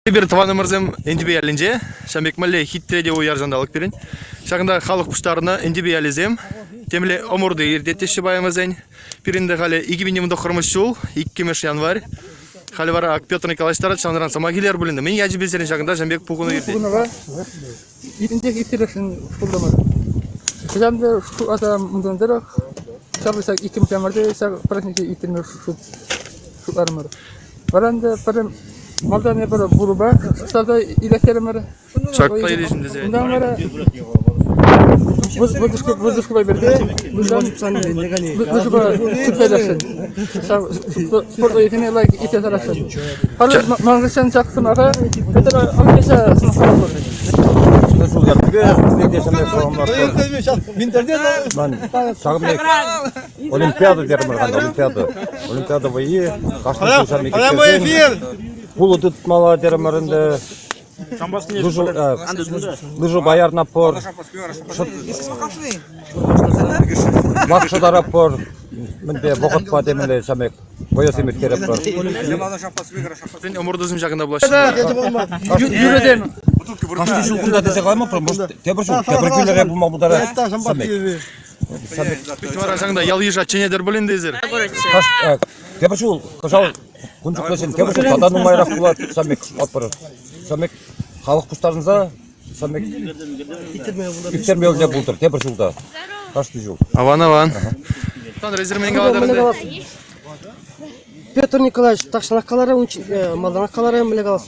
Эпир тӑванӑмӑрсем Энтепе ялӗнче. Ҫавӑн пек мӗнле хитре те уяр ҫанталӑк пирӗн. Ҫакӑнта халӑх пуҫтарнӑ Энтепе ялӗсем. Темле ӑмӑрту иртет теҫҫӗ паян вӗсен. Пирӗн те халӗ 2019 ҫул, 2 январь. Халӗ вара ак Петр Николаевич тӑрать, ҫавӑнран сӑмах илер пулин те. Мӗн ячӗпе сирӗн ҫакӑнта ҫавӑн пек пухӑну иртет? Пухӑнӑва иртинчех ирттересшӗн пултӑмӑр. Хӑҫан та шутласа мунтан тӑрӑх ҫав ҫак иккӗмӗш январьте ҫак праҫнике ирттерме шутларӑмӑр. Вара ӗнтӗ пӗр малтан эпир вулӑпа сарса илеттерӗмӗр. Ҫак илесен тесе. Унтан вара вӑтӑшкӑпа персе лыжӑпа чупса илесшӗн. Ҫав спорт вӑййисене лайӑх иртсе сарасшӑн. Халӗ ман хыҫҫӑн ҫак сӑмаха Петр Андреевича сӑмах Ҫул ертӳпе Ман ҫакӑн пек Олимпиада терӗмӗр халь, Олимпиада. Олимпиада вӑййи кашни ҫул ҫав меккесен пулӑ тытмалла терӗмӗр ӗнтӗ. Лыжӑ баярна пор, вак шӑтара пор, мӗнпе вӑхӑтпа темелле ҫав пек вӑйӑсем ирттеретпӗр. Сен ӑмӑртусем ҫакӑнта пулаҫҫӗ. Юрӑсем. Кашни ҫул кунта тесе каламӑпӑр, может, тепӗр ҫул тепӗр кӳлӗре пулма пултарать. Вара ҫакӑнта ял-йыша чӗнетӗр пулин тесӗр. Тепӗр ҫул кӑҫал кун чухлӗ ҫын тепӗр ҫул тата нумайрах пулать ҫамек шутлатпӑр. Ҫамек халӑх пуҫтарӑнса ҫамек ирттермелле пултӑр тепӗр ҫулта. Кашни ҫул. Аван, аван. Александр, эсир мӗн калатӑр ӗнтӗ? Петр Николаевич тахҫанах каларӗ, малтанах каларӗ, мӗнле калас,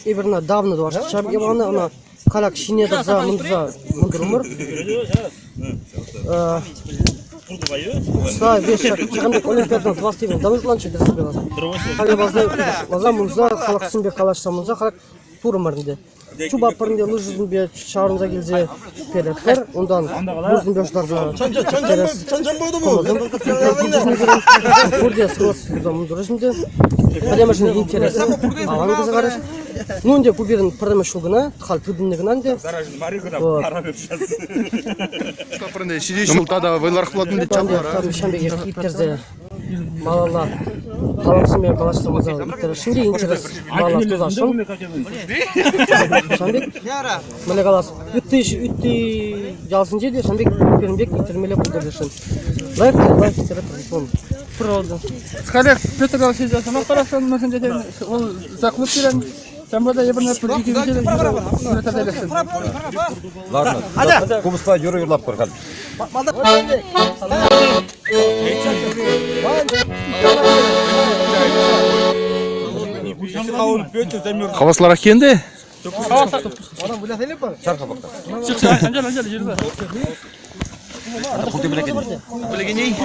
эпир ӑна давно тӑваш ҫав Ивана ӑна Халак ҫине тӑрса мӑнтӑса мӑнтӑрӑмӑр. Са весь ҫакӑн пек олимпиадан тӑвас текен давно шутланчӗ тӗрӗссипе каласан. Халӗ ваза мунса халӑхсемпе калаҫса мунса халак турӑмӑр ӗнтӗ. Чупатпӑр ӗнтӗ лыжӑсемпе ҫаврӑнса килсе перетпӗр. Унтан лыжӑсемпе шутарса тӗрӗс пурте сывлӑх мӑнтӑрӗҫ ӗнтӗ. Пӗрремӗшӗн интереслӗ, аван кӗсе карӗҫ. Ну ӗнтӗ ку пирӗн пӗрремӗш ҫул кӑна, халь тытӑннӑ кӑна ӗнтӗ. Вот. Ҫитес ҫул тата вӑйлӑрах пулатӑн тет чаплӑ. Ҫавӑн пекех ирттерсе малалла халӑхсемпе калаҫса пулса ирттересшӗн те интерес малалла тусасшӑн. Ҫавӑн пек, мӗнле калас, ытти ытти ялсенче те ҫавӑн пек пирӗн пек ирттермелле пултӑр тесшӗн. Лайӑх лайӑх ирттеретпӗр. Природа. Халех Петр Алексеевич сӑмах парасшӑн, мӗншӗн тесен вӑл заклуб пирӗн. Ҫавӑнпа та эпир Ладно, купӑспа юрӑ юрлатпӑр халь. Хавасларах енде? Чар хапакта. Пулти biлекен. Biлекеней.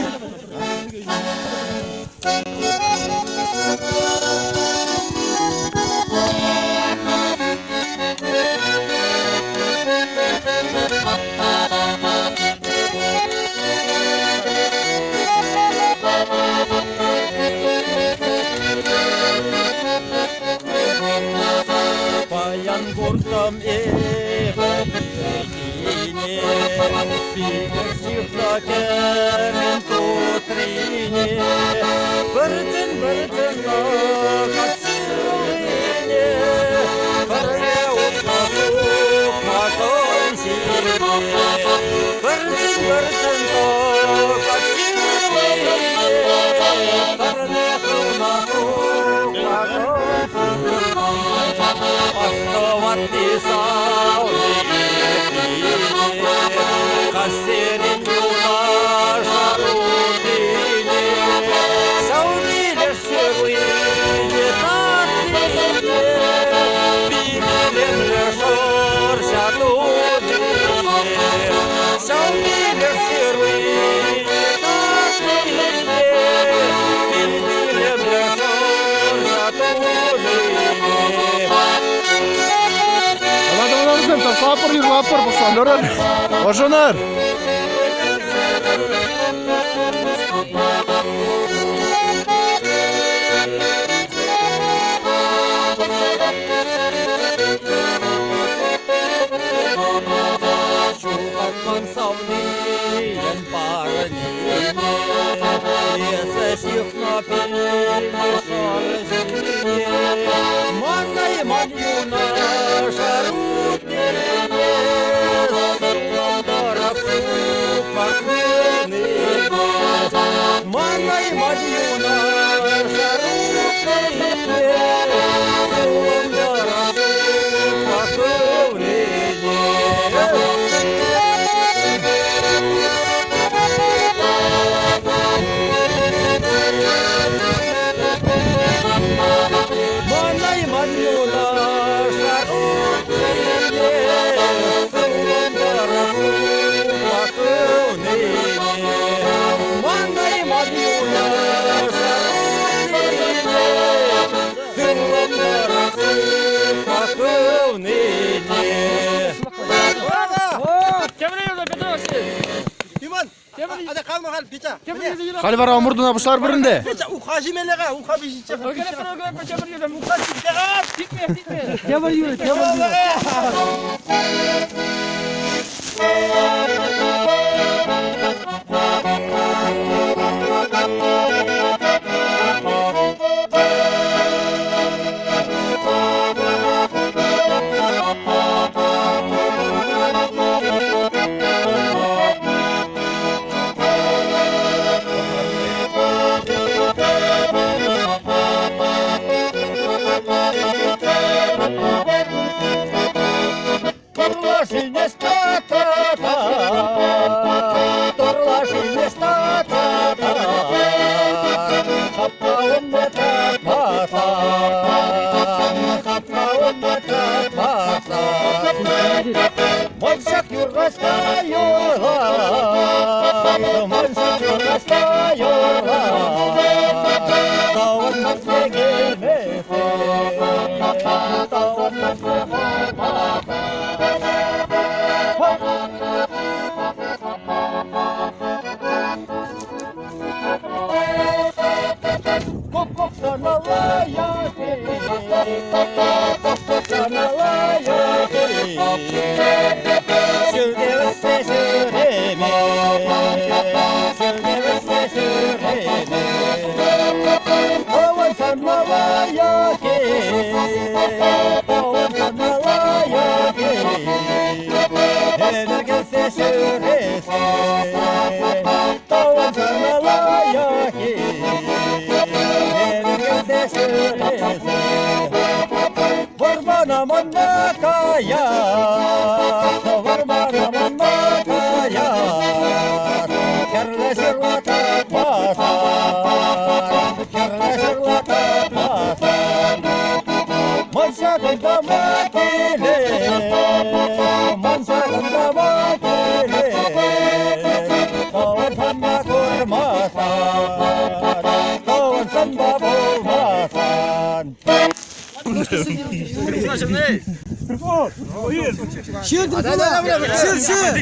Паян куртӑм эпӗ пикине, Пилӗк ҫыхнӑ кӗрен тутрине, Пӗртен-пӗртен лӑкать ҫырлине, Пӗрре утнӑ сукмакӑн ҫине, Пӗртен-пӗртен тӑкать ҫырлине, Пӗрре хывнӑ сукмакӑн Астӑватти савни Каҫсерен юлташар утине, Ҫав ҫырлине татнине, Пилемлӗ шӑрҫа тунине, Ҫав ҫырлине татнине, Пилемлӗ шӑрҫа тунине. Ташлапӑр, юрлапӑр, пӑхса тӑрӑр. Ӑшӑнӑр! Ҫухатман савнийӗн парнине, Эсӗ ҫыхнӑ пилӗк шӑрҫине, Манайман юрату. Халь вара ӑмӑртуна пуҫлар пӗрӗнте. Тепӗр юрӑ, тепӗр юрӑ.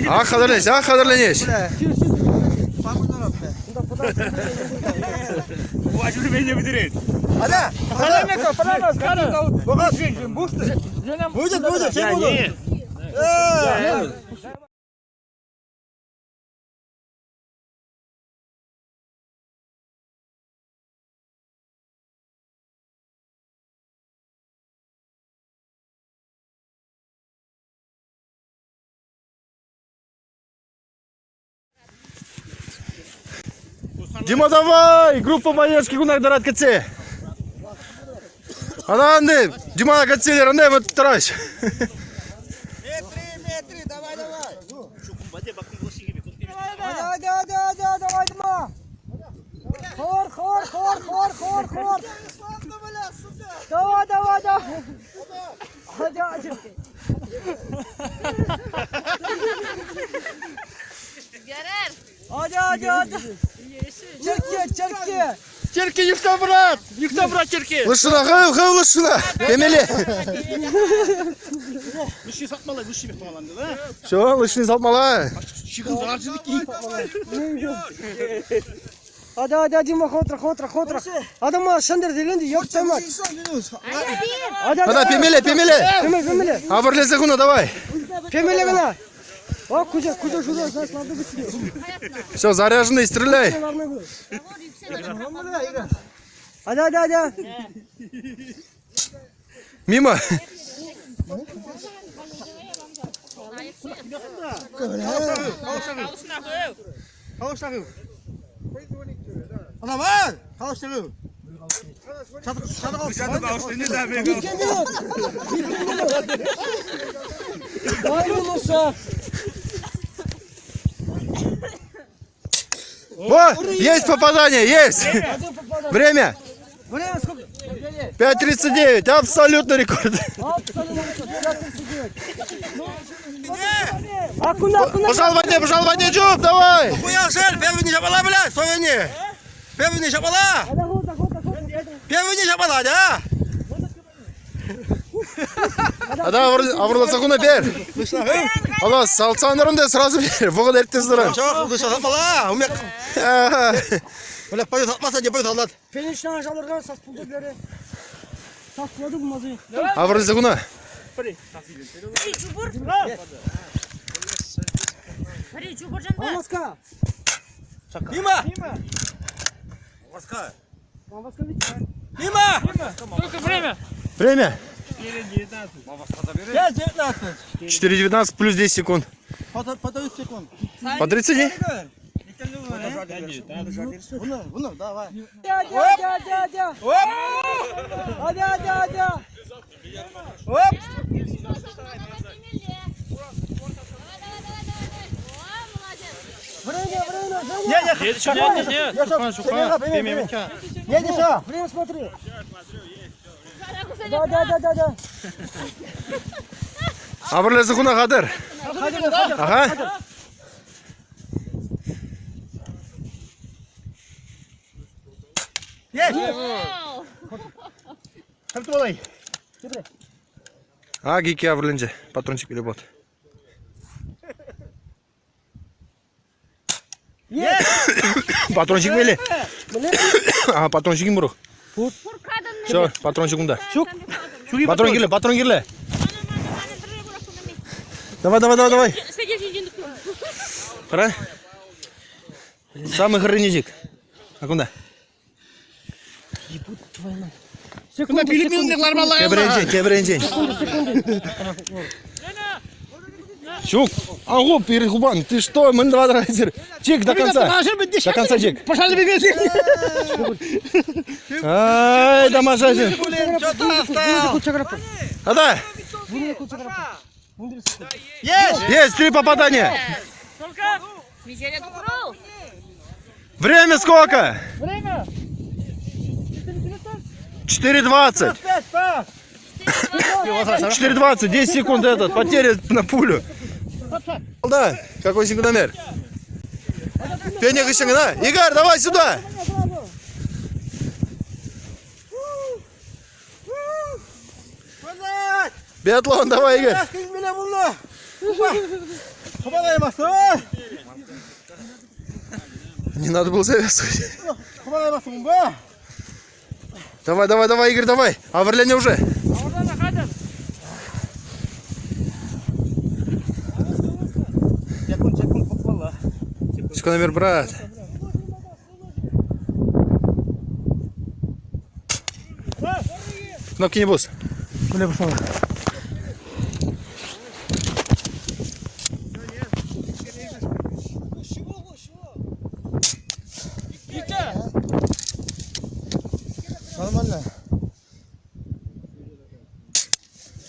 Ах, хатӗрленеҫ, ах, хатӗрленеҫ. Дима, давай! Группа поддержки кунак дарат кӗтсе. Ана, анды, Дима, кӗтселер, анды, вот тарась. Метри, метри, давай, давай. Давай, давай, давай, давай, давай, Дима. Хор, хор, хор, хор, хор, хор. Давай, давай, давай. Hadi hadi. Hadi hadi hadi. Çirki çirki. Черки, юхта, брат! Юхта, брат, черки! Лышына, хыв, хыв, лышына! Темеле! Лыши сатмалай, лыши бек тугаланды да. Все, лышны сатмалай. Чикын зарарчылык ки. Hadi hadi hadi Dima хоtra хоtra хоtra. Adama şender delendi yok tamam. Hadi hadi. Ана, пемеле, пемеле! Пемеле пемеле. Авырлесе хуна, давай! Пемеле гына. Bak kuca kuca şurada saçlarda bitiriyor. Все, заряженный, стреляй! Hadi hadi hadi. Мимо! Hayır olursa. О, есть попадание, есть! Время! Время сколько? 5.39, абсолютно рекорд. Акуна акуна. Пожал в воде, пожал в воде, Джуб, давай! Первый не шапала, блядь, стой Первый не шапала. Hadi хоtra хоtra хоtra. Первый не шапала, да? Ада авырласа хуна бер. Ала салцанырын да сразу бер. Вӑхӑт эрттерсе тӑран. Чак, сатмала. Умек. Бля, пойду сатмаса, не пойду солдат. Финишнан жалырга сас пулды бері. Сас пулды булмазы. Авырласа хуна. Алмаска. Мимо! Алмаска бит. Мимо! Время. 5-19. 4.19 плюс 10 секунд. По 30 секунд. По 30? Bunu, bunu, давай. Hadi hadi hadi hadi. Оп! Hadi hadi hadi. Оп! Время, время, время. Не, не, не, не, не, не, Время смотри. Да, да, да, да, да. Авырласа хуна хатӑр. Ага. А, гики авырленче. Патрончик перебот. Патрончик мели. А, патрончик им бурух. Все, патрончик унда. Патрон кирлӗ, патрон кирлӗ. Давай, давай, давай, давай. Пора. Самый хреничек. А куда? Секунду, секунду. Тебренчен, тебренчен. Чук, агу, перехубан, ты что, мы два драйзер. Чик до конца. До конца чик. Ай, дамажайзер. А да. Есть три попадания. Время сколько? Время! 4.20. 4.20, 10 секунд этот, потеря на пулю. Да, какой секундомер? Пеня да? Игорь, давай сюда! Биатлон, давай, Игорь. Не надо было завязывать. Давай, давай, давай, Игорь, давай. Авреление уже. Секундомер, брат. Кнопки не бус. Нормально.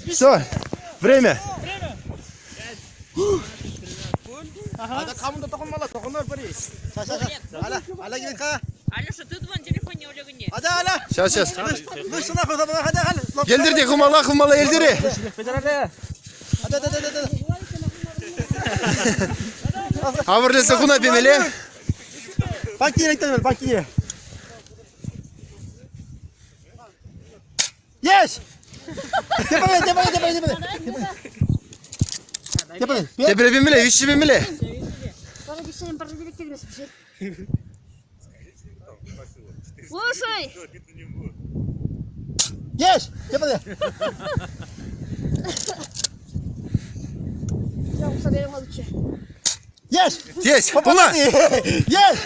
Все, время. Ада камында токунмала, токунар бери. Ша, ша, ша. Ала, ала гиден ка. Алеша, ты вон телефон не улегни. Ада, ала. Сейчас, сейчас. Выше нахуй, хада, хада. Елдерде, хумала, хумала, елдере. Ада, ада, ада, ада. Авырлесе хуна бемеле. Баки ректор, баки. Есть! Тепе, тепе, тепе, тепе. Тепе. Тепре бемеле, виши бемеле. Слушай, Есть! Тепе. Есть! Есть, хуна. Есть!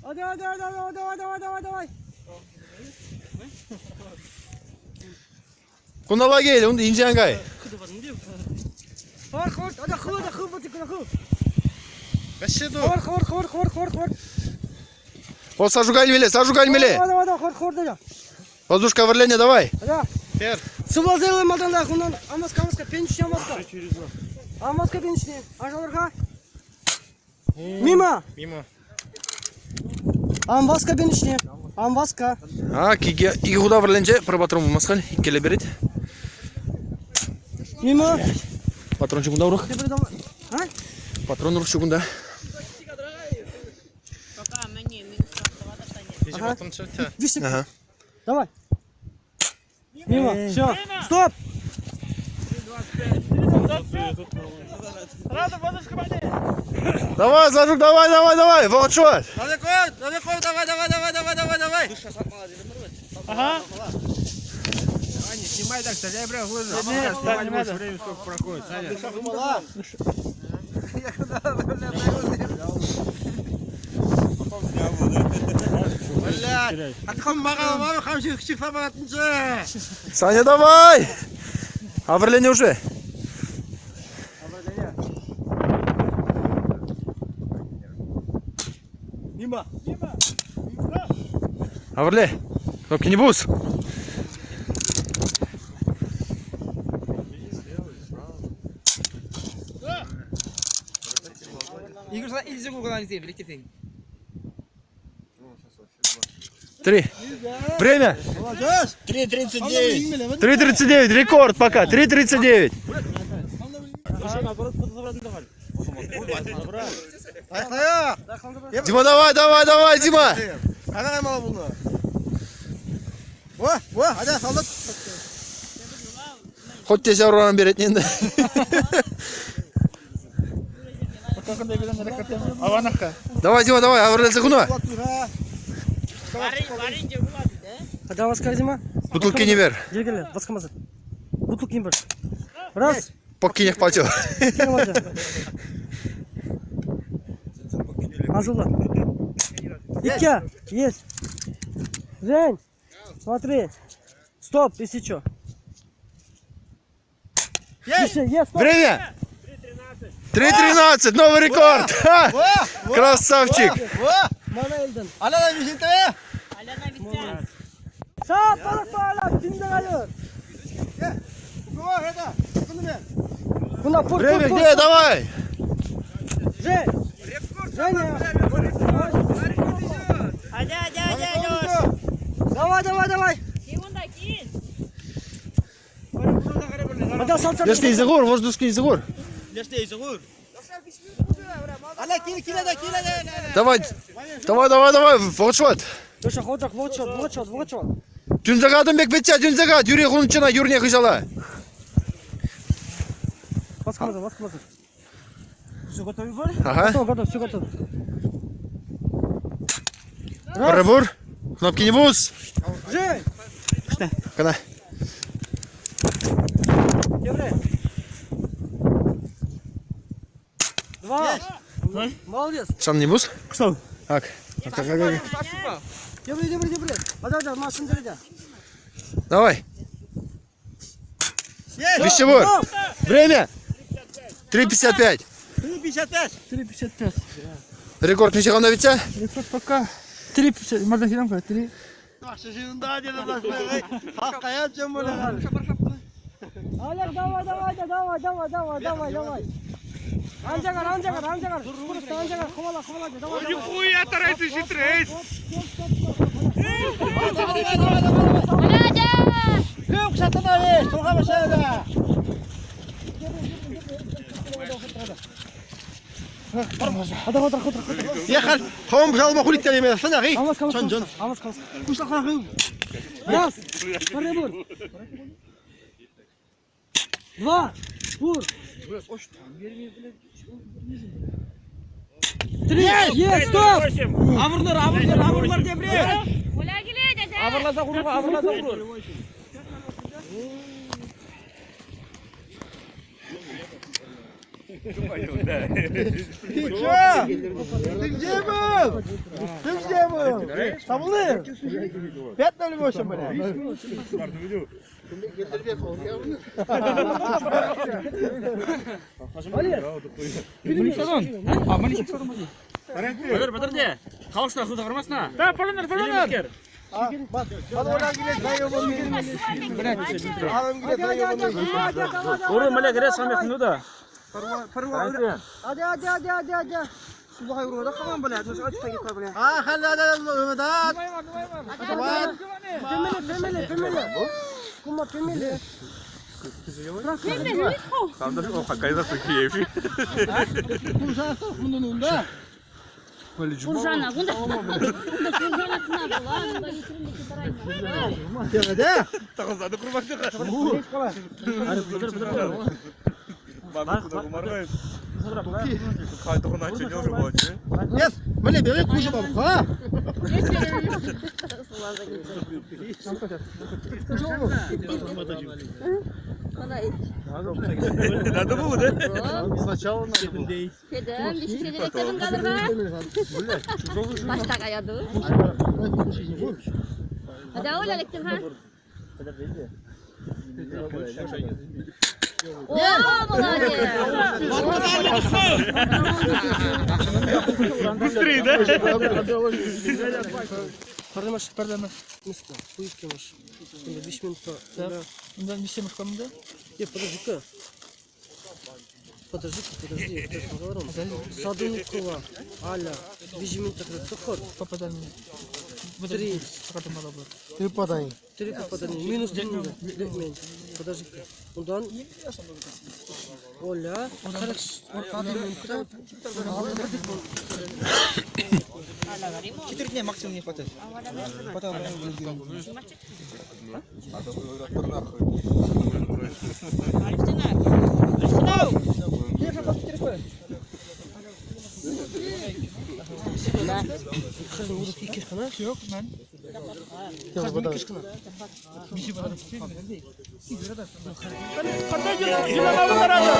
Hadi hadi hadi hadi давай давай давай давай. Кунала кел, унда инжен кай. Хор хор, hadi ху hadi ху бутик ху. Хор хор хор хор хор хор. О, сажу гальмеле, сажу гальмеле. Давай давай давай хор хор да. Воздушка авырление, давай. Hadi. Сывлазайлы малдан хунан амаска амаска пенчне амаска. Амаска пенчне. Ажалырга. Мимо. Мимо. Амваска пенчне. Амваска. А, киге, иге худа авырленче, пыр патрон булмаскан, иккеле берет. Мимо. Патрон чугунда урух. Теперь давай. А? Патрон урух чугунда. пока мне минус Вище. Ага. Давай. Мимо. Все. Стоп. Давай, Зажук, давай, давай, давай, волчок. Далеко, давай, давай, давай, давай, давай, давай. Ага. Снимай так, стреляй прям в лыжу. Снимать будешь, время сколько проходит, Саня. Саня, давай! Авреление уже. Мимо. Аврле, кнопки не бус. Игорь, иди куда не летит. Три. Время. 3.39. 3.39, рекорд пока, 3.39. Дима, давай, давай, давай, Дима. Хоть тебе уран берет, не Давай, Дима, давай, Аврель Загуна. Давай, скажи, Дима. Бутылки не бер. Gel басқамаса. Бутылкин бір. Раз. Покинь их пачу. Азула. Икя, есть. Жень, смотри. Стоп, если что. Есть, есть, стоп. Время! 3.13, новый рекорд! Ха! Красавчик! Sağ, balık bağla, tümden alıyor. Buna pur, Время pur, pur. где? Давай! Жень, Женя. Hadi hadi hadi hadi. Давай, давай, давай. Кийин кийин. Hadi sal, sal. Лешний Изегур, воздушный Изегур. Давай, давай, давай, давай, вот вот. Леша, вот вот вот вот вот вот. Түнзага бек бетча, түнзага, юре хунчына, юрне хыжала. Басқамаса, басқамаса. Ага. Готов, готов, все готово. Барабур. Кнопки не бус. Жень! Кана. Евре. Два. Молодец. Сам не бус? Что? Так. Так, так, так, так. Евре, евре, евре. Hadi hadi, машин derece. Давай. Пищевор. Время. 3.55. 3.55. Рекорд ничего на витя? Рекорд пока. 3.50. Можно съемка? 3. Олег, давай, давай, давай, давай, давай, давай, давай. Анжагар, анжагар, анжагар. Просто анжагар, ховала, ховала, давай, давай. Нихуя тарайся хитрейс. Hadi, hadi, hadi, hadi. يا خال قوم بجال ما خليت تاني سنة غي Алмаз, алмаз, جون جون алмаз, алмаз. Раз, второй бур. Два, бур. Три, есть, стоп! Авырлар, авырлар, авырлар деп Оля келеді. Авырласа құру, авырласа құру. Ты где был? Ты где был? Табылды? 5.08, блядь. Hadi, hadi, hadi, hadi, hadi. А, хәллә, Femele, femele, femele. Kuma femele. Куржана, кунта. Кунта куржана кӑна пула, унта итрӗнде тарайман. Надо было, да? Сначала надо было. Кедем, виҫҫӗ калӑр-ха. Таҫта каятӑ. Атя, Оля, лектӗм-ха. О, молодец! Быстрее, да? Пӗрремӗш, пӗрремӗш место, ку иккӗмӗш. Кунта виҫ минутта. Унта виҫҫӗмӗш команда. Е, подожди-ка. Подожди-ка, подожди, я поговорим. Садункова, Аля, виҫӗ минута тӑхӑр. Попадание. Три. Три попадания. Три попадания. Минус три минуты. Подожди-ка. Унтан Оля, 40 минута. 4 дня максимум не хватает. Потом Хӗрӗн урӑх иккӗш кӑна. Ҫук, мӗн? Хӗрӗн иккӗш кӑна. Кунта юлама пултаратӑр.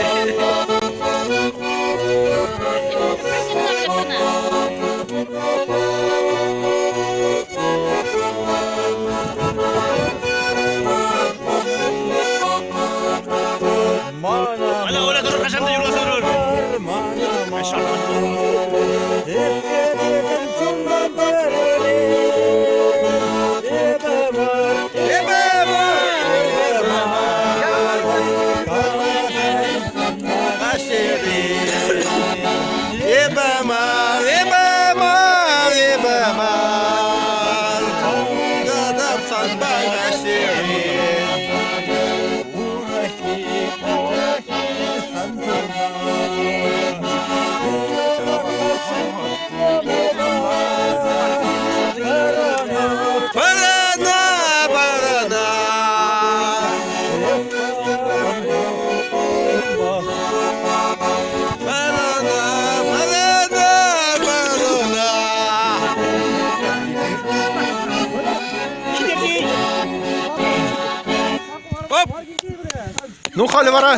Ну, халӗ вара.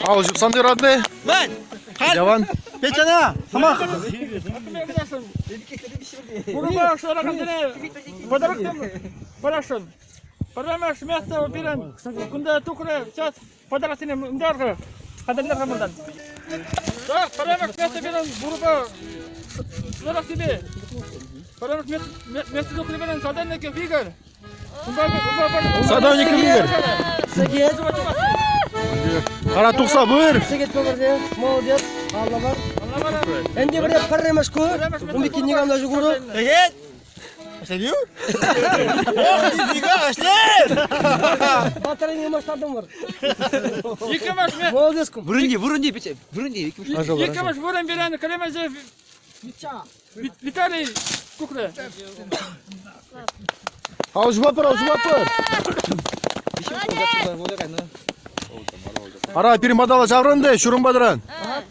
Ал ҫупсан юратнӑ. Яван. Петяна, сама. Курупа шыракансене подароксем парасшӑн. Пӗрремӗш место пирӗн кунта тухрӗ. Сейчас подароксене унтархӑ хатӗрлер-ха малтан. Так, пӗрремӗш место пирӗн курупа шыраксемпе. Пӗрремӗш место тухрӗ пирӗн Садовников Игорь. Садовников Игорь. Сехет. Ара тухса пыр. Сехет пӗрре. Молодец. Алла бар. Ӗнтӗ пӗрре пӗрремӗш ку. Ун пекки никам та ҫук урӑх. Сехет. Ох, нифига, ӗҫлет! Батарейне маштадӑмӑр. Иккӗмӗш Молодец кум. Вырӑнти, вырӑнти, Петя, вырӑнти. Иккӗмӗш вырӑн пирӗн Кремезев Виталий тухрӗ. Ал ҫупа пыр, ал ҫупа пыр. Ара, пирӗн патала ҫаврӑнтӑ, ҫурӑм патран.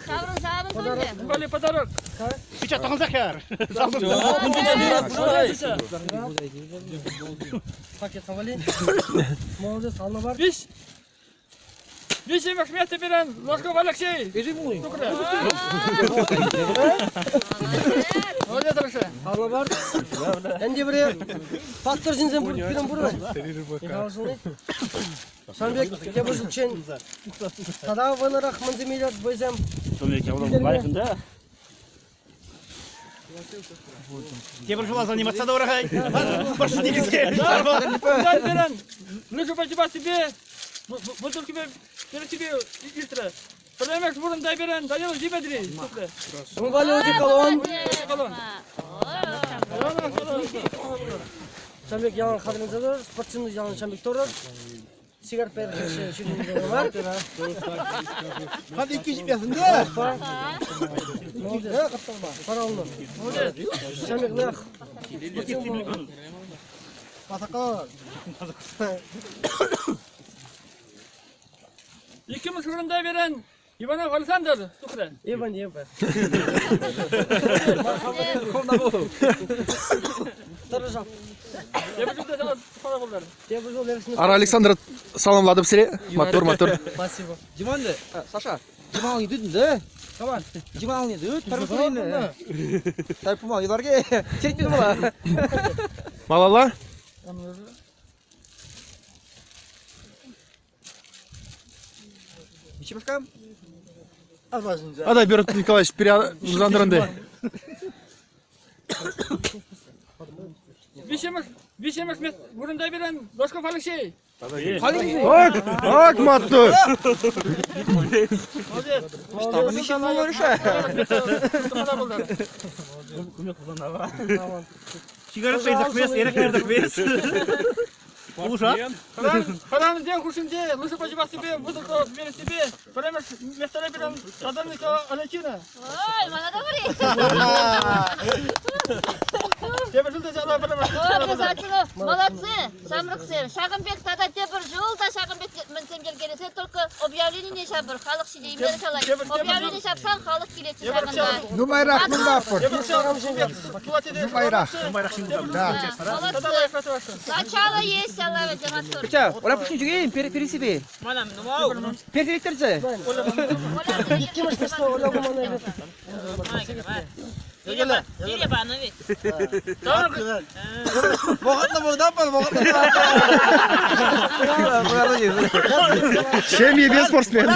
Саврӑн, саврӑн саврӑн. Вали подарок. Пакет хавали. Молодец, алла бар. Виҫ. Виҫҫӗмӗш место пирӗн Ложков Алексей. Тухрӗ. Молодец, Алексей. Алла бар. Ӗнтӗ пӗрре паттӑр ҫынсем пур, пирӗн пур вӗт. Ҫавӑн пек тепӗр ҫулччен тата вӑйлӑрах мӗнсем илет вӑйсем. Тепӗр ҫула заниматься та урахай. Унтан пирӗн Лешупа чупассипе бутылкипе перечипе иртрӗ. Пӗрремӗш вырӑнта пирӗн Данил Димитрий тухрӗ. Валерий Колон. Колон. Ҫавӑн пек ялан хатӗрленсе тӑрӑр, спортсмен ялан ҫавӑн пек тӑрӑр. Сигарет пӗркӗшӗ ҫӳренӗ мар. Hadi iki jip de. Параллы. Шамиклах. Pasakal. Иккӗмӗш вырӑнта пирӗн Иванов Александр тухрӗ. Иван Иван. Тӑрӑшап. Тепӗр ҫулта сана тухма пултар. Тепӗр ҫул эршне. Ара Александр саламладып сире. Матур, матур. Спасибо. Диман Саша. Диман не дудun да? Tamam. Диман не дудun? Tarpı Tarpı mal yıllar ki. Çekmedi bana. Малалла? Бичимушка. Адай, Берт Николаевич, переандрынды. Виҫҫӗмӗш виҫҫӗмӗш вырӑнта пирӗн Ложков Алексей. Ак, ак, матур. Молодец. Штабы ничего не решает. Тухма пултар. Харансен хушшинче лӑшӑ пачӑпассипе, высоко мерессипе пӗрремӗш местӑра пирӗн Садовникова Алевтина. Ой, мана та пӗри. Тепӗр ҫул та ҫапла пӗрремӗш Ой, обязательно. Молодцы, ҫамрӑксем. Ҫакӑн пек тата тепӗр ҫул та ҫакӑн пек мӗнсем йӗркелесе только объявленине ҫапӑр, халӑх ҫитеймерӗ калать. Объявление ҫапсан халӑх килетчӗ ҫакӑнта. Нумайрах мындапыр. Нумайрах. Да. Молодцы. Начало есть, Алла Дематур. Хотя, оля пушни жүгейін, пере себе. Пере Иккӗмӗш место Оля Гуманова. Семьи спортсмен.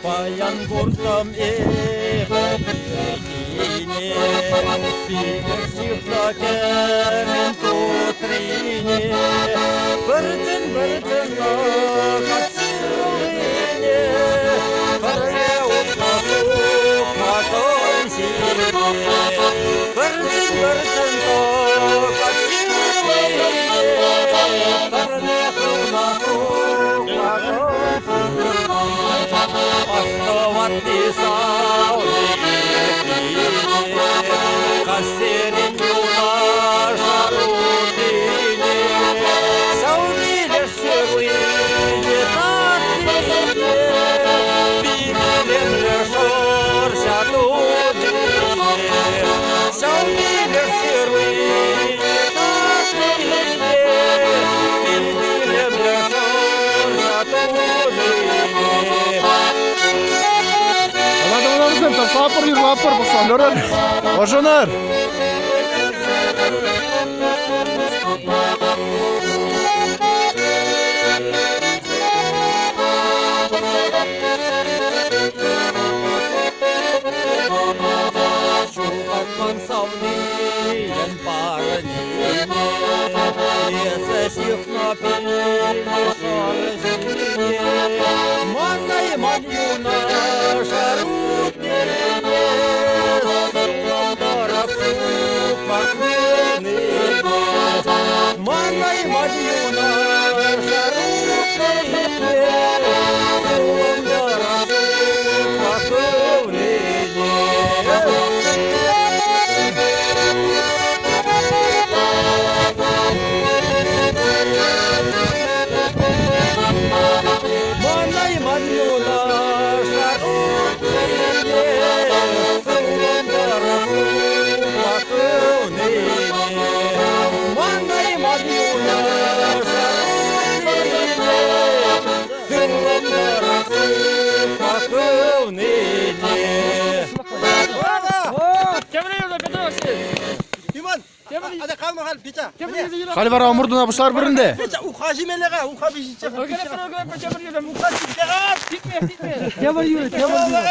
Баян куртам эпӗ пикине, Пилӗк ҫыхса кӗмен тутрине, Пӗртен-пӗртен тӑкать ҫырлине, Пӗрре утнӑ сукмакӑн ҫине. Пӗртен-пӗртен тӑкать ҫырлине, Пӗрне хывнӑ сукмакӑн Астӑватти савни Каҫсерен юлташар утине, Ҫав ҫырлине татнине, Пилемлӗ шӑрҫа тутине, Ҫав ҫырлине татнине, Пилемлӗ шӑрҫа тутине. Лапыр, лапыр, пӑхсан Ожонар. Ҫухатман савнийӗн парнине, Эсӗ ҫыхнӑ пилеш. ҫине. Манайман юнашар утнине, сывлӑм тӑрӑх сукмак пынине. Манайман юнашар утнине, сывлӑм тӑрӑх сукмак пынине. Манайман юнашар утнине, сывлӑм тӑрӑх сукмак пынине. Манайман юнашар утнине, сывлӑм тӑрӑх сукмак пынине. Халь вара ӑмӑртуна пуҫлар пӗринде. Тепӗр юрӑ, тепӗр юрӑ.